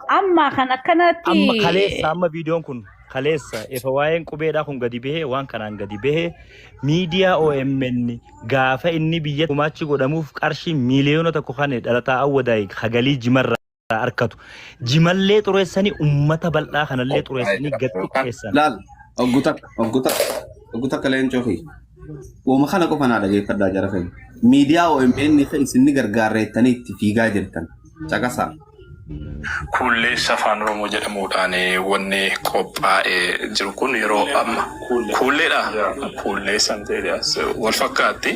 Amma kan akkanatti Amma kaleessa, amma viidiyoon kun kaleessa ifa waa'een qubeedhaa kun gadi bahee, waan kanaan gadi bahee, miidiyaa OMN gaafa inni biyya gumaachi godhamuuf qarshii 1 miiliyoona kan dhalataa Awwadaay hagalii jimarraa argatu. Jimallee xureessanii, ummata bal'aa kanallee xureessanii gad xiqqeessan. Laal, oggu takka leencoo fi uuma kana qofa naa dhageeffadhaa jara keenya. Miidiyaa OMN fa isin gargaarreettanii itti fiigaa jirtan. Caqasaa. Kuulleessa Afaan Oromoo jedhamuudhaan wanni qophaa'ee jiru kun yeroo amma kuulleedha. Kuulleessaan ta'e as wal fakkaatti.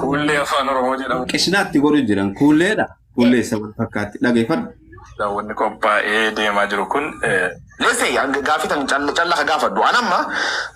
Kuullee Afaan Oromoo jedhamu. Qishinaatti godhu jiran kuulleedha. Kuulleessa wal fakkaatti dhageeffadhu. Wanni qophaa'ee deemaa jiru kun Lese gaafii tan calla ka gaafadhu. An amma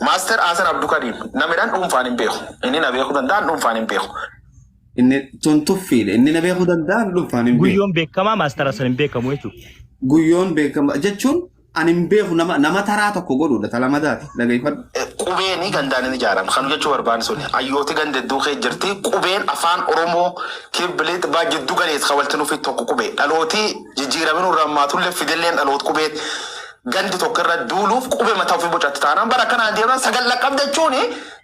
Master Hasan Abdukariim namidhaan dhuunfaan hin beeku. Inni na beekuu danda'an dhuunfaan hin beeku. Inni tun tuffiidha. Inni na beekuu danda'an dhuunfaan hin beeku. Guyyoon beekamaa, Master Hasan hin beekamu jechuudha. Guyyoon beekama jechuun ani hin beeku, nama taraa tokko godhuudha talamadaati. Dhageeffadhu. Qubeeni gandaan hin ijaaramu. Kan jechuu barbaanne suni. Hayyooti ganda hedduu kee jirti. Qubeen Afaan Oromoo kibbilit baa jiddu galees kan walitti nufi tokko qubee. Dhalooti jijjiiramin irraa maatullee fidelleen dhaloot qubee gandi tokko irra duuluuf qubee mataa ofii bocatti taanaan bara akkanaan deeman sagal dhaqqab jechuun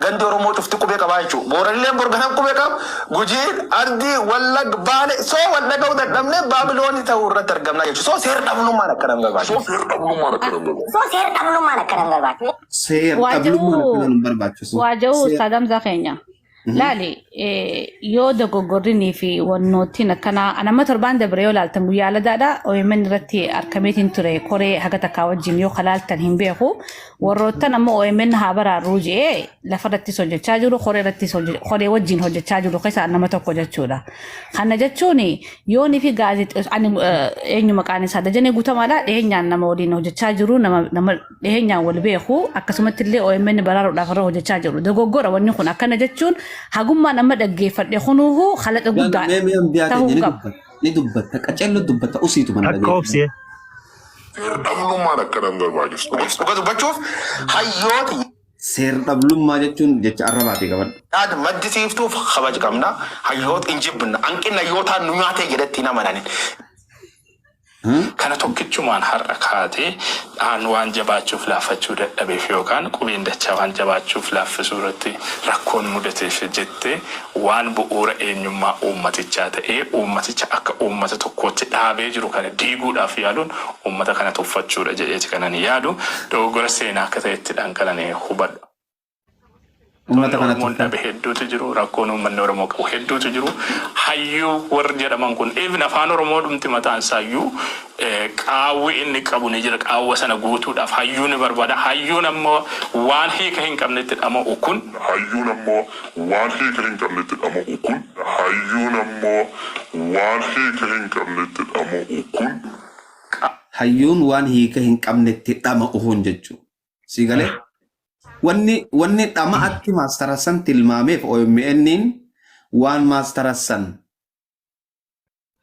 gandi Oromoo cufti qubee qabaa jechuudha. Booranillee borganaan qubee qaba. Gujiin, Ardii, Wallag, Baale soo wal dhaga'uu dadhabne Baabiloonii ta'uu irratti argamna jechuudha. Soo seer dhabnummaan akka nama barbaachisu. Soo seer dhabnummaan akka nama barbaachisu. Seer dhabnummaan akkana nu barbaachisu. Waaja'uu Ustaad Hamzaa keenya. Laali, yoo dogoggorrinii fi wannootiin akkanaa anamma torbaan dabre yoo laaltan guyyaa aladaadha OMN irratti argameetiin ture koree haga takkaa wajjin yoo kalaaltan hin beeku. Warroottan ammoo OMN haa baraaruu je'ee lafa irrattis hojjechaa jiru, koree irrattis koree wajjin hojjechaa jiru keessaa nama tokko jechuudha. Kana jechuun yoonii fi gaazexees ani eenyu maqaan isaa Dajanee Guutamaadha, dhiheenyaan nama waliin hojjechaa jiru, nama dhiheenyaan wal beeku, akkasumatti illee OMN baraaruudhaaf irra hojjechaa jiru. Dogoggora wanni kun akkana jechuun hagummaan amma dhaggeeffadhe kunuuhu kalaqa guddaadha. Mee mee ambiyaa Ta'uu teenya ni qaba. dubbatta. Ni dubbatta. Qacello dubbatta usiitu mana Akka dhageeffadhu. obsee. Seer dhabnummaan akka nama barbaachisu. Dhuga dubbachuuf hayyooti Seer dhablummaa jechuun jecha arrabaati qabadhu. Yaada maddisiiftuuf kabaja qabna. Hayyoota hin jibbinna. Hanqinni hayyootaan nu nyaatee jedhetti hin amananin. Kana tokkichumaan har'a kaatee dhaan waan jabaachuuf laaffachuu dadhabeef yookaan qubeen dachaa waan jabaachuuf laaffisuu irratti rakkoon mudateef jettee waan bu'uura eenyummaa uummatichaa ta'ee uummaticha akka uummata tokkootti dhaabee jiru kana diiguudhaaf yaaluun uummata kana tuffachuudha jedheeti kanan yaadu. Dogoggora seenaa akka ta'ettidhaan kanan hubadhu. Uummata kana Oromoon tuffatu. Dhabe hedduutu jiru. Rakkoon uummanni Oromoo qabu hedduutu jiru. Hayyuu warri jedhaman kun even Afaan Oromoo dhumti mataan isaayyuu qaawwi inni qabu ni jira. Qaawwa sana guutuudhaaf hayyuu ni barbaada. Hayyuun ammoo waan hiika hin qabnetti dhama'u kun Hayyuun ammoo waan hiika hin qabnetti dhama'u kun. Hayyuun ammoo waan hiika hin qabnetti dhama'u kun. Hayyuun waan hiika hin qabnetti dhama'u kun jechuudha. Si galee? Wanni dhama'atti Master Hassan tilmaameef OMN'n waan Master Hassan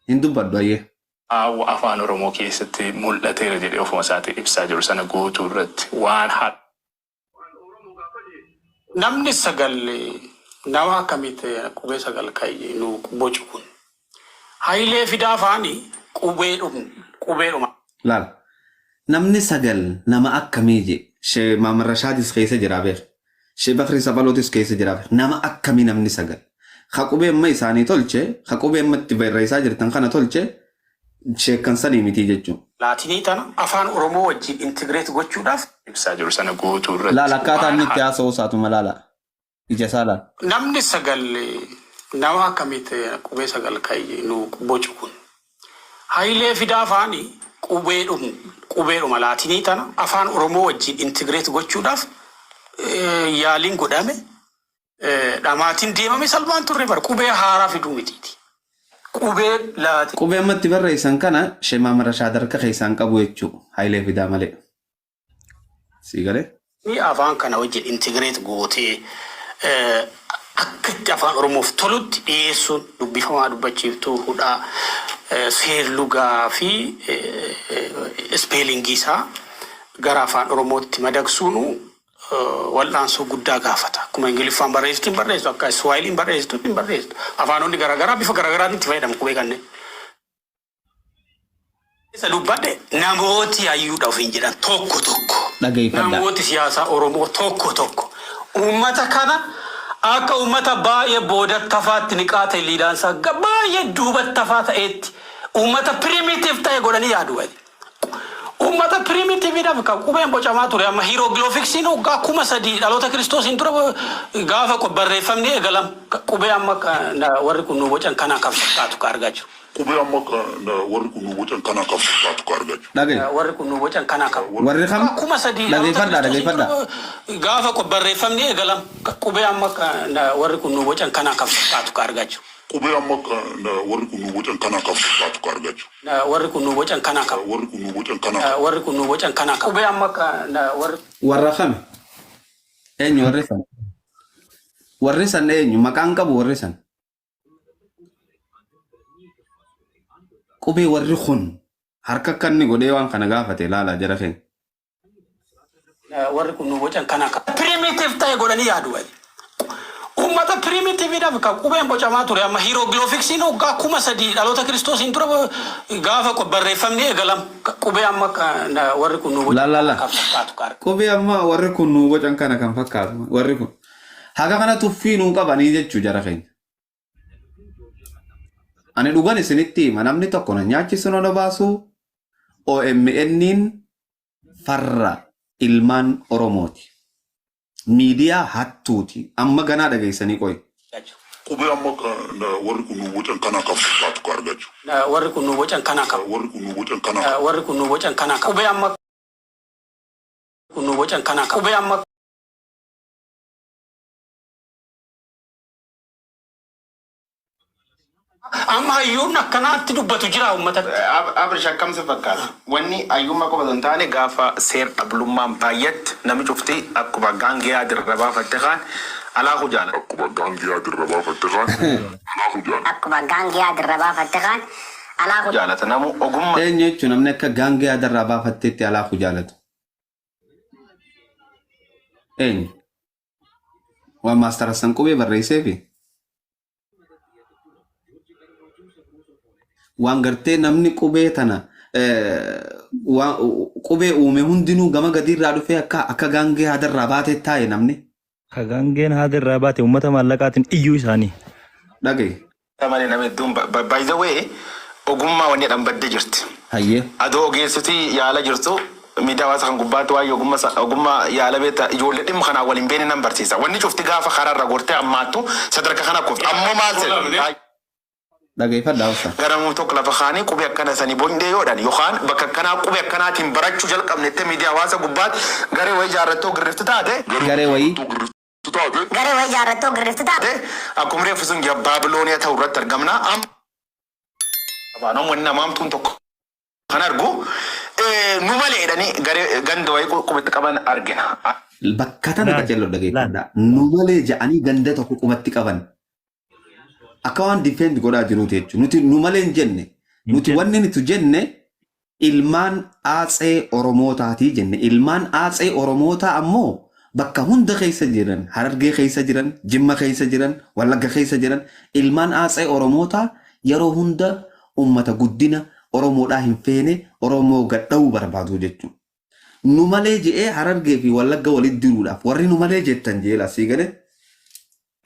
hin dubbadhu ayyee. Qaawwa Afaan Oromoo keessatti mul'ateera jedhee ofuma isaatii ibsaa jiru sana guutuu irratti waan har Namni sagal nama akkamitti qubee sagal kan nu bocu kun? Hayilee Fidaa faani qubeedhuma. Laal. Namni sagal nama akkamii je. Shee Maamar Rashaadis keessa jira beek. Shee Bakrii Sabalootis keessa jira beek. Nama akkamii namni sagal? Ka qubee amma isaanii tolche, ka qubee amma itti barreessaa jirtan kana tolche, sheekkan sanii miti jechuun. Laatinii tana Afaan Oromoo wajjin integrate gochuudhaaf ibsaa jiru sana guutuu irratti Laal, akkaataa waan inni itti har haasa'u isaatuma laala. Ija isaa laal. Namni sagal nama akkamitti qubee sagal kan nu bocu kun? Hayilee Fidaa faani qubeedhuma Laatinii tana Afaan Oromoo wajjin integrate gochuudhaaf yaaliin godhame, dhamaatiin deemame salphaan turre bara qubee haaraa fiduu mitiiti. Qubee Laatinii Qubee amma itti barreessan kana Shee Maamar Rashaad harka keessaan qabu jechuu. Hayilee Fidaa malee. Sii galee? Afaan kana wajjin integrate gootee akka itti Afaan Oromoof tolutti dhiyeessuun dubbifamaa, dubbachiiftuu, hudhaa seerlugaa fi spellingii isaa gara Afaan Oromootti madaqsuun wal'aansoo guddaa gaafata. Akkuma Ingiliffaan barreessitu hin barreessitu, akka Swahiliin barreessitu hin barreessitu. Afaanonni garaagaraa bifa garaagaraatiin itti fayyadamu qubee kanneen. Isa dubbadhe namooti hayyuudha ofiin jedhan tokko tokko. Dhageeffadhaa. Namooti siyaasaa Oromoo tokko tokko. Uummata kana akka uummata baay'ee boodatti hafaatti niqaata hiliidhaansaa baay'ee duubatti hafaa ta'eetti uummata primitive ta'e godhanii yaadu. Uummata primitiveidhaaf kan qubeen bocamaa ture amma hieroglyphics'n waggaa 3000 dhaloota Kiristoosiin dura gaafa barreeffamni eegalam qubee amma warri kun nu bocan kanaa kan fakkaatu ka argaa jiru. Qubee amma warri kun nu bocan kanaa kan fakkaatu ka argaa jiru. Dhaga'i. Warri kun nu bocan kanaa kan Warri kam? 3000 dhaloota Dhageeffadhaa Kiristoosiin dhageeffadhaa. dura gaafa barreeffamni eegalam qubee amma warri kun nu bocan kanaa kan fakkaatu ka argaa jiru. Qubee amma warri kun nu bocan kanaa kan fakkaatu ka argaa jiru. Warri kun nu bocan kanaa kan Warri kun nu bocan kanaa warri kun nu bocan kanaa kan qubee amma warri Warra kami? Eenyu warri san? Warri san eenyu? Maqaan qabu warri san? Qubee warri kun harka akka inni godhee waan kana gaafate ilaala jara keenya. Warri kun nu bocan kanaa kan primitive ta'e godhanii yaadu. Uummata primitiveidhaaf kan qubeen bocamaa ture amma hieroglyphics'n waggaa 3000 dhaloota Kiristoosiin dura gaafa barreeffamni eegalam qubee amma warri kun nu bocan La la la. kan fakkaatu ka argaa. Qubee amma warri kun nu bocan kana kan fakkaatu warri kun. Haga kana tuffii nuu qabanii jechuu jara keenya. Ani dhugan isinitti hima namni tokko na nyaachisu na baasu OMN'n farra ilmaan Oromooti. Miidiyaa hattuuti. Amma ganaa dhageessanii qoyi. Qubee amma warri kun nu bocan kanaa kan fakkaatu ka argaa jiru. Warri kun nu bocan kanaa kan Warri kun nu bocan kanaa warri kun nu bocan kanaa kan qubee amma kun nu bocan kanaa kan qubee amma amma hayyuun akkanaatti dubbatu jira uummatatti. Abrish akkam si fakkaata? Wanni hayyummaa qofa osoo hin taane gaafa seer dhablummaan baay'atti namni cufti akkuma gaangee adirra baafatte kaan alaaku jaalata. Akkuma gaangee adirra baafatte kaan alaaku jaalata. Akkuma gaangee adirra baafatte kaan alaaku jaalata. Namu ogummaa Eenyu jechuun namni akka gaangee adarraa baafatteetti alaaku jaalatu? Eenyu? Waan Maastar Hassan Qubee barreesseefi? Waan gartee namni qubee tana waan qubee uume hundinuu gama gadiirraa dhufee akka akka gaangee hadarraa baatee taa'e namni. Ka gaangeen haada irraa baate uummata maallaqaatiin iyyuu isaanii. Dhaga'i. Malee nama hedduun by the way ogummaa wanni jedhan badde jirti. Hayyee. Adoo ogeessoti yaala jirtu miidiyaa hawaasa kan gubbaatti waa'ee ogummaa ogummaa yaala beekta ijoollee dhimma kanaan wal hin beekne nan barsiisa. Wanni cufti gaafa karaarra gortee ammaattu sadarkaa kana kufti. Ammoo maal seete? Dhageeffadhaa obsa. Garamuu tokko lafa kaanii qubee akkana sanii bondee yoodhan yookaan bakka akkanaa qubee akkanaatiin barachuu jalqabne itti miidiyaa hawaasa gubbaatti garee wayii ijaarrattoo girrifti taate. Garee wayii. Garee wayii ijaarrattoo girrifti taate. Akkuma reefu sun Baabilooniyaa ta'u irratti argamna. Amma wanni namaamtuun tokko kan argu nu malee jedhanii garee ganda wayii qubatti qaban argina. Bakka tana qaceelloo dhageeffadhaa. Nu malee ja'anii ganda tokko qubatti qaban. Akka waan defend godhaa jiruuti jechuudha. Nuti nu malee hin jenne. Nuti wanni nuti jenne ilmaan aatsee Oromootaatii jenne. Ilmaan aatsee Oromootaa ammoo bakka hunda keessa jiran, Harargee keessa jiran, Jimma keessa jiran, Wallagga keessa jiran, ilmaan aatsee Oromootaa yeroo hunda ummata guddina Oromoodhaa hin feene Oromoo gadha'uu barbaadu jechuudha. Nu malee je'ee Harargee fi Wallagga walitti diruudhaaf warri nu malee jettan jeela asii galee.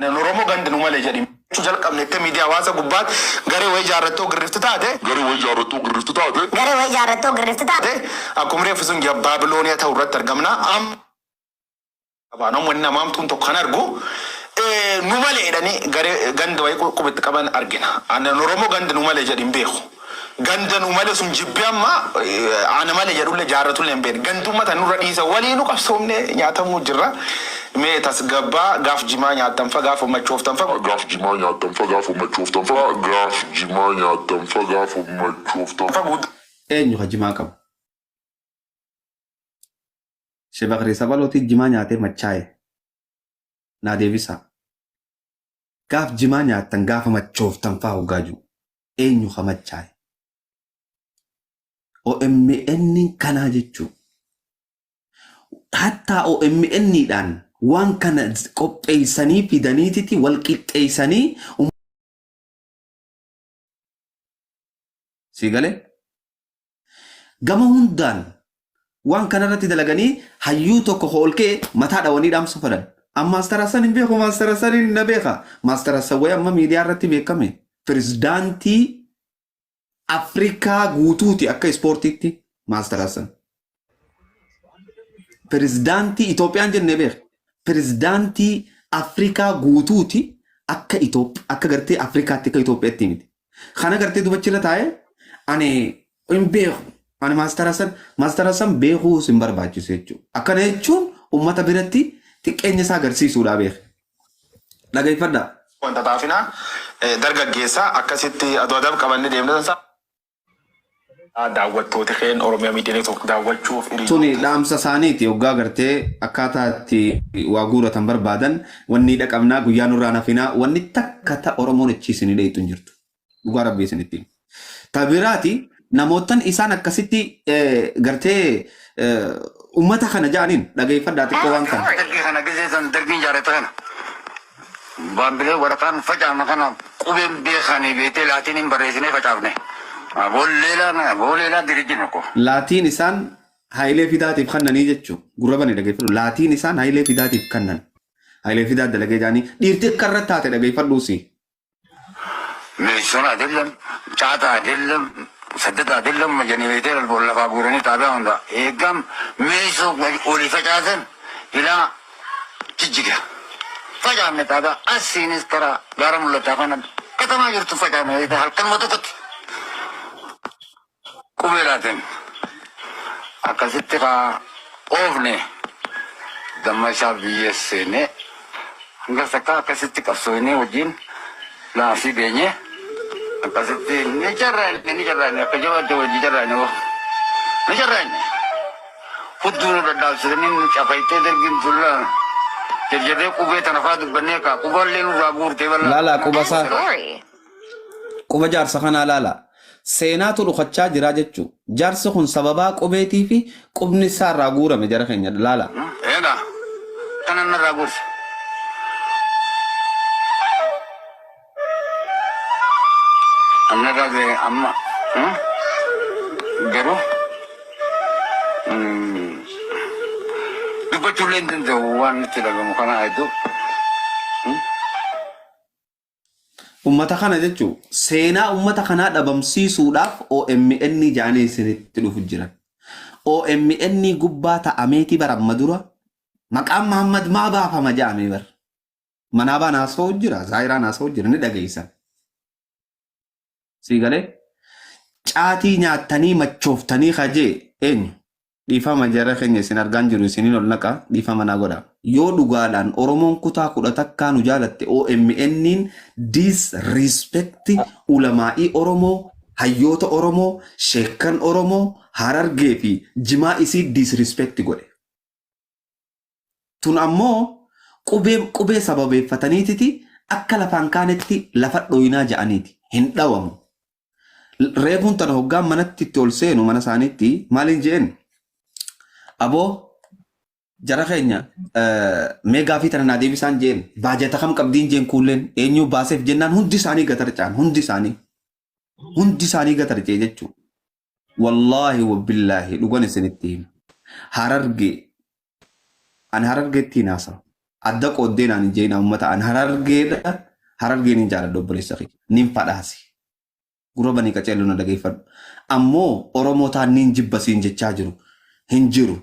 Oromoo gandi nu malee jedhi. Jalqabne itti miidiyaa hawaasa gubbaatti garee wayii ijaarrattoo girrifti taate. Garee wayii ijaarrattoo girrifti taate. Garee wayii ijaarrattoo girrifti taate. Akkuma reefu sun Baabilooniyaa ta'u irratti argamna. Amma wanni namaamtuun tokko kan argu nu malee jedhanii garee ganda wayii qubatti qaban argina. Oromoo ganda nu malee jedhi hin beeku. Ganda nu malee sun jibbee amma ana malee jedhullee jaarratullee hin beekne. Gandummaa tan nurra dhiisa waliinuu qabsoomne nyaatamuu jirra. Mee tasgabbaa gaaf jimaa nyaattan fa gaaf machooftan fa. Gaaf jimaa nyaattan fa gaaf machooftan fa gaaf jimaa nyaattan fa gaaf machooftan fa. Eenyu ka jimaa qabu? Shebakrii Sabalootii jimaa nyaatee machaa'e. Naa deebisaa. Gaaf jimaa nyaattan gaafa machooftan faa hoggaa jiru. Eenyu ka machaa'e? OMN kanaa jechuun. Hattaa OMN dhaan waan kana qopheessanii fidaniititi wal qixxeessanii si galee? Gama hundaan waan kanarratti dalaganii hayyuu tokko ol ka'e mataa dhawanii dhaamsu fedhan. Amma Master Hassan hin beeku, Master Hassan hin na beeka. Master Hassan wayi amma miidiyaa irratti beekame. Pirezidaantii Afrikaa guutuuti akka ispoortiitti Master Hassan. Pirezidaantii Itoophiyaan jennee beeka. Pirezidaantii Afrikaa guutuuti akka Itoophiyaa, akka gartee Afrikaatti, akka Itoophiyaatti miti. Kana gartee dubachirra taa'ee ani hin beeku. Ani Master Hassan, Master Hassan beekuu sin barbaachisu jechuudha. Akkana jechuun uummata biratti xiqqeenya isaa agarsiisuudha beeka. Dhageeffadhaa. Wanta taafinaa dargaggeessa akkasitti aduu adab qabanne deemna sansa. Daawwattoota keen Oromiyaa Miidiyaa Network daawwachuuf Tuni dhaamsa isaaniiti hoggaa gartee akkaataa itti waa guuratan barbaadan. Wanni dhaqabnaa guyyaa nurraa nafinaa, wanni takka ta Oromoon achi isinii dheeytu hin jirtu. Dhugaa rabbii isinitti hima. Ta biraati, namootan isaan akkasitti gartee ummata kana ja'aniin dhageeffadhaa xiqqoo waan kana. Dargii kana gisee san dargiin jaarrate kana baambilee waraqaan facaafne kana qubeen beekanii beetee laatiniin barreessinee facaafne. Boolleelaa booleelaa dirijjin ko. Laatiin isaan Hayilee Fidaatiif kannanii jechuun gurra bane dhageeffadhu. Laatiin isaan Hayilee Fidaatiif kannan. Hayilee Fidaa dalagee jaanii dhiirti akka irra taate dhageeffadhuusi. Meeshoon አይደለም ጫታ አይደለም ሰደት አይደለም ጀኔሬተር lafaa guuranii xaabiyaa hunda eegam meeshoo olii facaasan ilaa jijjiga facaafne xaabiyaa asiinis karaa gaara mul'ataa kana katamaa jirtu facaafne halkanuma tokkotti qubee laatin akkasitti kaa oofne damma isaa biyya seene hanga takka akkasitti qabsoofnee wajjin laafii geenye akkasitti ni carraanne, ni carraanne, akka jabaatti wajji carraanne, hoo ni carraanne. Hudduu nu dhadhaabsisanii nu cafaytee dargin tullaa jajjabee qubee tana faa dubbannee kaa quballee nurraa guurtee bal'aa. Laalaa quba isaa. Quba jaarsa kanaa laala. Seenaatu dhukachaa jira jechuun. Jaarsi kun sababaa qubeetii fi qubni isaa irraa guurame jara keenya laala. Egaa kanan narraa guurse. Annarraa ga'e amma garuu dubbachuullee hin danda'u waan itti dhagamu kana hedduu. Ummata kana jechuun seenaa ummata kanaa dhabamsiisuudhaaf OMN jaanii isinitti dhufu jiran. OMN gubbaa ta'ameeti bara amma dura maqaan Mahammad maa baafama jedhamee bara. Manaabaan haasa'u jira, zaayiraan haasa'u jira, ni dhageessan. Sii galee caatii nyaattanii machooftanii kajee eenyu? Dhiifama jara keenya, isin argaan jiru, isiniin ol naqa, dhiifama naa godha. Yoo dhugaadhaan Oromoon kutaa 11 nu jaalatte, OMN'n disrespect ulamaa'ii Oromoo, hayyoota Oromoo, sheekkan Oromoo, Harargee fi jimaa isii disrespect godhe. Tun ammoo qubee qubee sababeeffataniititi akka lafaan kaanetti lafa dhoyinaa ja'aniiti. Hin dhawamu. Reefuun tana hoggaan manatti itti ol seenu, mana isaaniitti maaliin je'en? Aboo jara keenya, mee gaafii tana naa deebisaan jeen. Baajata kam qabdiin jeen. Kuulleen eenyu baaseef jennaan hundi isaanii gatarcaan, hundi isaanii gatarcee jechuudha. Wallaahi wabillaahi, dhugan isinitti hima. Harargee, ani Harargeetti hin haasawu. Adda qooddee naan hin jeena uummata, ani Harargeedha. Harargeen hin jaaladhu, obboleessa kiyya. Nin fadhaasi. Gurra banii qaceelloo na dhageeffadhu. Ammoo Oromoo taan niin jibba siin jechaa jiru hin jiru.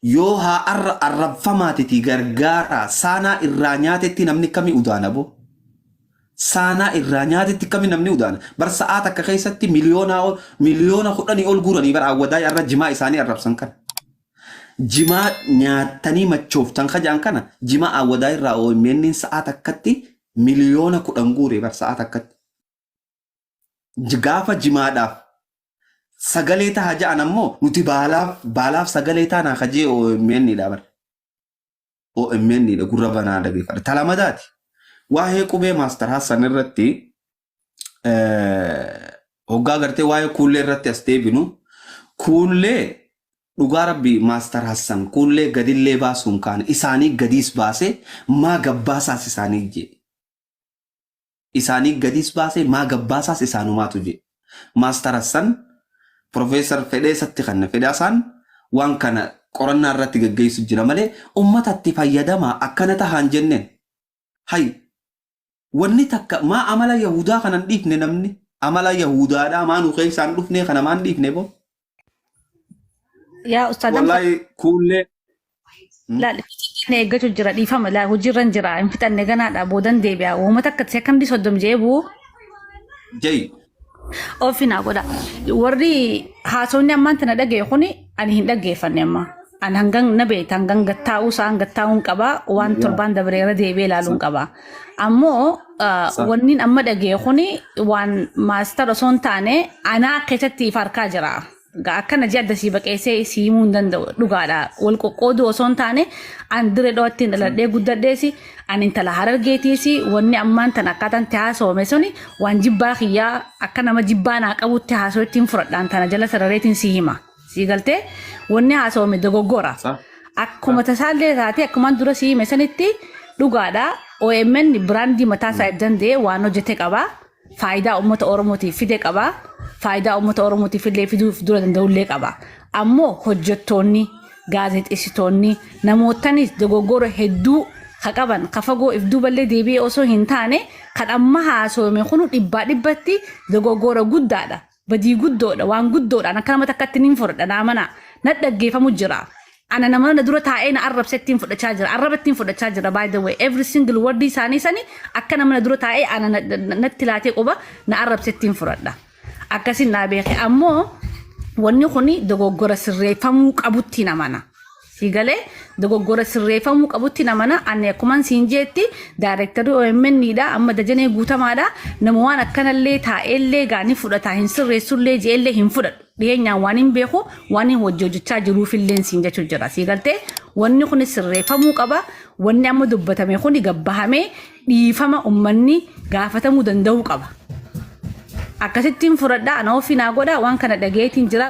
Yoo haa arra arrabfamaatiti gargaaraa saanaa irraa nyaatetti namni kami udaana boo. Saanaa irraa nyaatetti kami namni udaana. Bar sa'aa takka keessatti miliyoonaa ol, 10,000,000 ol guuranii bar awwadaa irra jimaa isaanii arrabsan kana. Jimaa nyaattanii machooftan kajaan kana jimaa awwadaa irraa OMN sa'aa takkatti 10,000,000 guure bar sa'aa takkatti. Gaafa jimaadhaaf sagalee taha ja'an ammoo nuti baalaaf sagalee taanaa kajee OMN dha bar. OMN dha, gurra banaa dhageeffadha. Talamadaati. Waa'ee qubee Master Hassan irratti hoggaa gartee waa'ee kuullee irratti as deebinu, kuullee dhugaa rabbi Master Hassan kuullee gadillee baasuun kaane isaanii gadiis baasee maa gabbaasaas isaanii jee. Isaanii gadiis baasee maa gabbaasaas isaanumaatu jee. Master Hassan Profeesar Fedheessatti kanna Fedhaasaan waan kana qorannaa irratti gaggeessu jira malee uummatatti fayyadamaa akkana tahaan jenneen. Hay, wanni takka maa amala Yahudaa kanan dhiifne, namni amala Yahudaadhaa maa nu keessaan dhufne kana maan dhiifne boo? Yaa ustaad Hamza. Wallahi kuullee. Laal, eeggachuu jira, dhiifama, laal, hojiirra hin jira, hin fixanne, ganaadha, boodan deebi'a. Uummata akka sekondii 30 jee bu'u. Jai. Ofi naa godha. Warri haasofni ammaan tana dhagaye kuni ani hin dhaggeeffanne amma. Ani hangan na beekta, hangan gattaa'uu isaan gattaa'uun qaba, waan torbaan dabaree irra deebi'ee ilaaluun qaba. Ammoo wanni amma dhagaye kuni waan maastar osoo hin taane anaa keessatti if harkaa jira. Akkana jee adda sii baqeessee sii himuu hin danda'u, dhugaadha. Wal qoqqooduu osoo hin taane, an Dirree Dhawaatti dhaladhee guddadheesi, an intala Harargeetiisi. Wanni ammaan tana akkaataan itti haasawame suni waan jibbaa kiyyaa, akka nama jibbaa naa qabutti haasawaa ittiin fudhadhaan tana jala sarareetiin sii hima. Sii galtee, wanni haasawame dogoggora. Akkuma tasaallee taate, akkumaan dura sii hime sanitti, dhugaadha. OMN brand mataa isaa danda'e waan hojjete qaba. Faayidaa uummata Oromootiif fide qaba. Faayidaa uummata Oromootiif illee fiduuf dura danda'ullee qaba. Ammoo hojjettoonni, gaazexeessitoonni, namootanis dogoggora hedduu ka qaban, ka fagoo if duuballee deebi'ee osoo hin taane, kan amma haasawame kunu dhibbaa dhibbatti dogoggora guddaadha. Badii guddoodha, waan guddoodhaan akka nama takkatti niin fudhadha, naa mana na dhaggeeffamu jira. Ana nama na dura taa'ee na arrabse ittiin fudhachaa jira. Arraba ittiin fudhachaa jira, by the way. Every single word isaanii sani akka nama na dura taa'ee ana natti laatee quba na arrabse ittiin fudhadha. Akkasin naa beeke. Ammoo wanni kuni dogoggora sirreeffamuu qabutti namana. Si galee, dogoggora sirreeffamuu qabutti namana. Ani akkuman siin jeetti, daayirektarii OMN dha, amma Dajanee Guutamaadha. Nama waan akkanallee taa'ellee gaanii fudhataa hin sirreessullee jeellee hin fudhadhu. Dhiyeenyaan waan hin beeku, waan hin hojii hojjechaa jiruufillee siin jechuu jira. Si galtee, wanni kun sirreeffamuu qaba. Wanni amma dubbatame kun gabbahamee dhiifama uummanni gaafatamuu danda'uu qaba. Akkasittiin fudhadha, ana ofii naa godha, waan kana dhageetiin jira.